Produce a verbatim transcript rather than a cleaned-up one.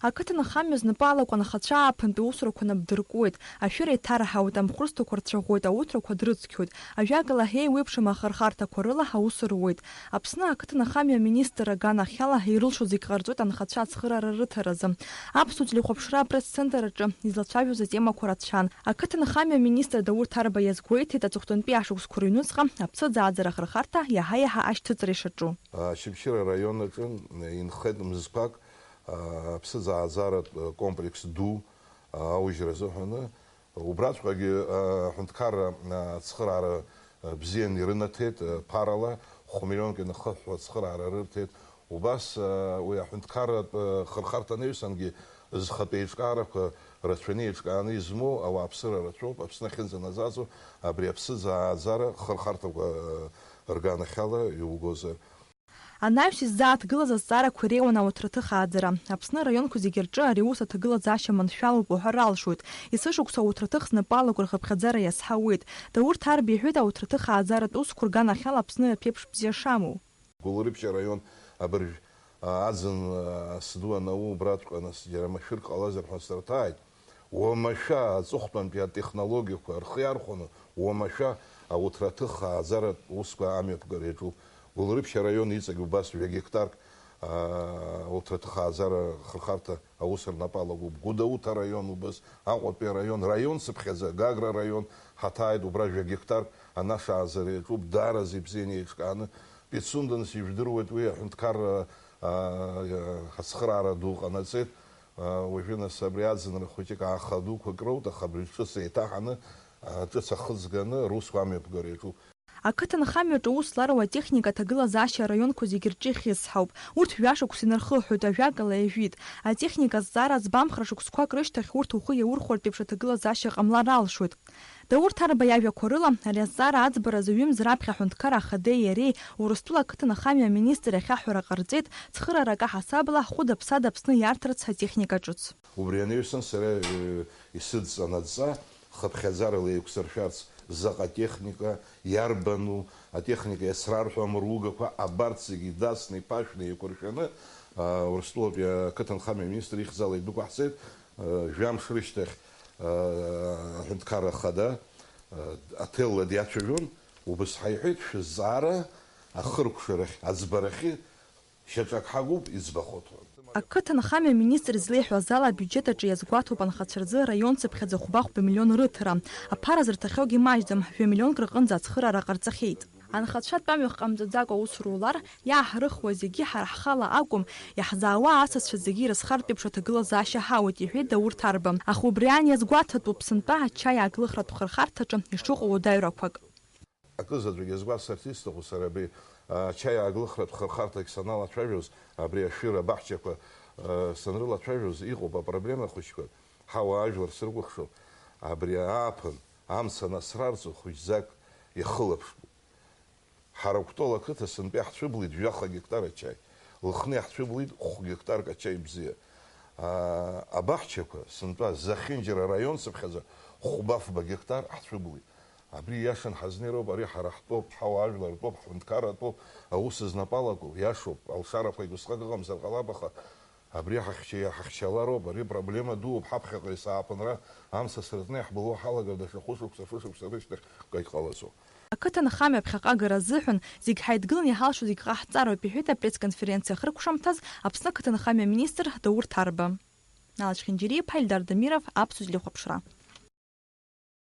Ақыҭанхамҩа знапы алаку анхацәа ааԥынтәи усурақәа нап дыркуеит, ашәыра иҭарҳауеит, амхәырсҭақәа рцәаӷәоит, ауҭрақәа дрыцқьоит. Ажәакала, еиуеиԥшым ахырхарҭақәа рыла аусура руеит. Аԥсны ақыҭанхамҩа аминистр аганахьала ирылшо зегь ҟарҵоит анхацәа ацхыраара рыҭаразы. Аԥсуа телехәаԥшра апресс-центр аҿы излацәажәоз атемақәа рацәан. Ақыҭанхамҩа аминистр Даур Ҭарба иазгәеиҭеит, аҵыхәтәантәи ашықәсқәа рыҩнуҵҟа аԥсыӡааӡара ахырхарҭа иаҳа-иаҳа ашьҭыҵра ишаҿу. Ачымчыра араион аҿы инхеит мзқәак, аԥсыӡааӡаратә комплекс ду аужьра азыҳәаны. Убраҵәҟьагьы аҳәынҭқарра ацхыраара бзианы ирынаҭеит, ԥарала хә-миллионк инахыҳәҳәо ацхыраара рырҭеит. Убас уи аҳәынҭқарратә хырхарҭа анаҩсангьы зхатә еиҿкаарақәа рацәаны еиҿкааны измоу ауааԥсыра рацәоуп. Аԥсны ахьынӡанаӡаӡо абри аԥсыӡааӡара хырхарҭақәа рганахьала иугозар. Анаҩс иззааҭгылаз азҵаарақәа иреиуан ауҭраҭых ааӡара. Аԥсны араионқәа зегьы рҿы ари аус аҭагылазаашьа маншәалоуп уҳәар алшоит. Есышықәса ауҭраҭых знапы алаку рхыԥхьаӡара иазҳауеит. Даур Ҭарба иҳәеит ауҭраҭых ааӡаратә усқәа рганахьала Аԥсны аԥеиԥш бзиа шамоу. Гәылрыԥшь араион абыржә, а, аӡын, а, сду анауу убраҵәҟьа нас џьара машәырк ҟалазар ҳәа сырҭааит. Уамашәа аҵыхәтәантәи атехнологиақәа рхы иархәаны, уамашәа ауҭраҭых ааӡаратә усқәа амҩаԥгара иаҿуп. Гәылрыԥшь араион иҵегь убас жәа гектарк, аа, ауҭраҭых ааӡара хырхарҭа аус рнапы алагоуп. Гәдоуҭа араион убас, Аҟәатәи араион, раион цыԥхьаӡа, Гагра араион ҳаҭааит, убра жәа гектарк анаша ааӡара иаҿуп, даараӡа ибзианы еиҿкааны. Пицунда нас ижәдыруеит уи аҳәынҭқарра, аа, ацхыраара ду ҟанаҵеит. Уажәы нас абри аӡынра хәыҷык ааха дуқәак роут, аха абри ҿыц еиҭаҳаны, ҿыц ахы ӡганы русқәа амҩаԥгара иаҿуп. Ақыҭанхамҩаҿы аус злароу атехника аҭагылазаашьа араионқәа зегьы рҿы ихьысҳауп. Урҭ жәашықәса инархыҳәҳәоит, ажәакала, ижәит. Атехника азҵаара аӡбамхра шықәсқәак рышьҭахь урҭ ухы иаурхәартә еиԥш аҭагылазаашьа ҟамлар алшоит. Даур Ҭарба иажәақәа рыла, ари азҵаара аӡбаразы ҩымз раԥхьа аҳәынҭқар ахадеи иареи Урыстәыла ақыҭанхамҩа аминистр иахь аҳәара ҟарҵеит, цхыраара акаҳасабала ҳхәыда-ԥсада Аԥсны иарҭарц атехника ҿыц. Убри анаҩсан сара, э, исыдҵан адҵа, хыԥхьаӡарала еиқәсыршәарц заҟа техника, иарбану атехника иацрарҳәо амыругақәа, абарҭ зегьы дасны, иԥашәны, еиқәыршәаны, а, Урыстәылатәи ақыҭанхамҩа аминистр ихьӡала идәықәаҳҵеит, а, жәамш рышьҭахь, а, аҳәынҭқарра ахада, а, аҭелла диацәажәон, убас ҳаиҳәеит, шәызҵаара ахыркәшарахь, аӡбарахьы Шьаҿак ҳагуп, иӡбахоит ҳәа. Ақыҭанхамҩа аминистр излеиҳәаз ала, абиуџьет аҿы иазгәаҭоуп анхацәа рзы раион цыԥхьаӡа хәба-хәба миллион рыҭара. Аԥара зырҭахьоугьы маҷӡам, жәа миллионк рҟынӡа ацхыраара ҟарҵахьеит. Анхацәа тәамҩахә ҟамҵаӡакәа аус рулар, иааҳарыхуа зегьы ҳара ҳхала акәым, иаҳзаауа асасцәа зегьы ирызхартә еиԥш аҭагылазаашьа ҳауеит, иҳәеит Даур Ҭарба. Аха убри аан иазгәаҭатәуп сынтәа ачаи ааглыхратә хырхарҭаҿы ишыҟоу уадаҩрақәак. Акызаҵәык иазгәасҭарц исҭаху сара абри, а, ачаи ааглыхратә хырхарҭагь саналацәажәоз, абри ашәыра абаҳчақәа, а, санрылацәажәоз, иҟоуп апроблема хәыҷқәа, ҳауаажәлар срыкәыхшоуп, абри ааԥын амца анацрарҵо хәыҷӡак иахылаԥшуп. Ҳара Кәтол ақыҭа сынтәа иаҳцәыблит жәаха гектар ачаи, Лыхны иаҳцәыблит хә гектарк ачаи бзиа. А, абаҳчақәа сынтәа Зехьынџьара араион цыԥхьаӡа хәба-фба гектар ҳцәыблит. Абри иашан ҳазнеироуп, ари ҳара ҳтәоуп, ҳауаажәлар ртәоуп, ҳҳәынҭқарратәоуп, аус знапы алаку, иашоуп, алшарақәагь усҟак ыҟамзар ҟалап, аха абри ҳахьча-, ҳахьчалароуп, ари проблема дууп, ҳаԥхьаҟа есааԥынра амца сыртны иаҳбылуа ҳалагар даҽа хәышықәса, шәышықәса рышьҭахь кагь ҟалаӡом. Ақыҭанхамҩа ԥхьаҟа агара азыҳәан зегь ҳаидгыланы иҳалшо зегь ҟаҳҵароуп, иҳәеит апресс-конференциа ахыркәшамҭаз Аԥсны ақыҭанхамҩа аминистр Даур Ҭарба. Нала Чхинџьариа-иԥа, Ельдар Дамиров, Аԥсуа телехәаԥшра.